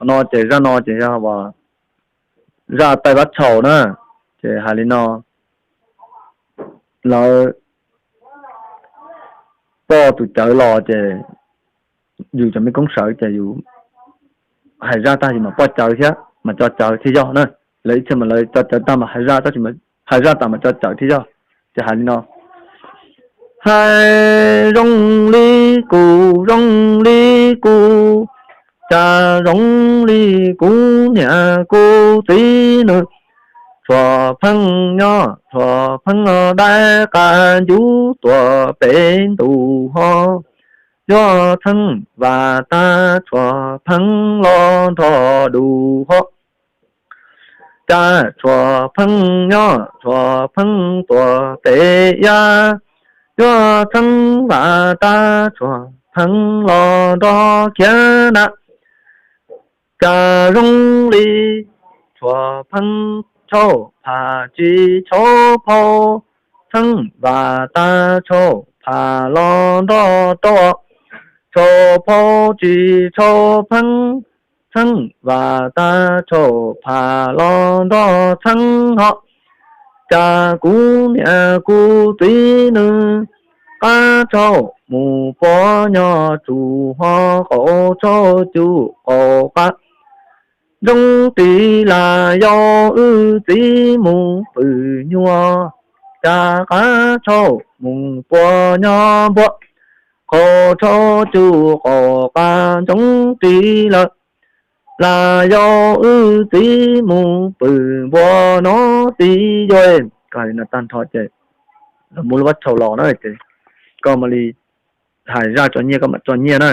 No ces zaj no ces yog zaj taij vab tshau na. Ces hais li no, lawv poj tus cawv los ces yus cov me koob sawv ces yus hais zaj tag yus mam poj cawv thiab mas cov cawv thiaj yog na. Lawv ib txhia mas lawv cov cawv tag mas hais zaj, hais zaj tas mas cov cawv thiaj yog. Ces hais li no: Hais zoo li kuv, zoo li kuv, cas zoo li kuv niam kuv txiv nws, tshuav pheej nyob tshuav pheej dai, qab ncuv tuaj pem ntuj ho, yuav txheeb vam tag tshuav pheej los nrog du ho, cas tshuav pheej nyob tshuav pheej tuaj pem yav, yuav txheeb vam tag tshuav pheej los nrog khiav na. Cas zoo li tshuav pheej tshauj phaj tsis tshauj phau, txheeb vam tag tshauj phaj los nrog rau, tshauj phau tsis tshauj pheej, txheeb vam tag tshauj phaj los nrog txheeb ho, cas kuv niam kuv txiv nws, qab tshauj mus puag nyob tsuj ho, qaum tshauj cuj qaum qab, ntsoov ris lam yau wb txiv mus pw nyuag, cas qab tshauj mus puag nyob npua, qaum tshauj cuj qaum qab, ntsoov ris lawm, lam yau wb txiv mus pw npua no txiv yau. Koj hais li no tag nrho ces lawv muab lub vab tshau los na ces koj mam li hais zaj tso nyiaj koj mam tso nyiaj na.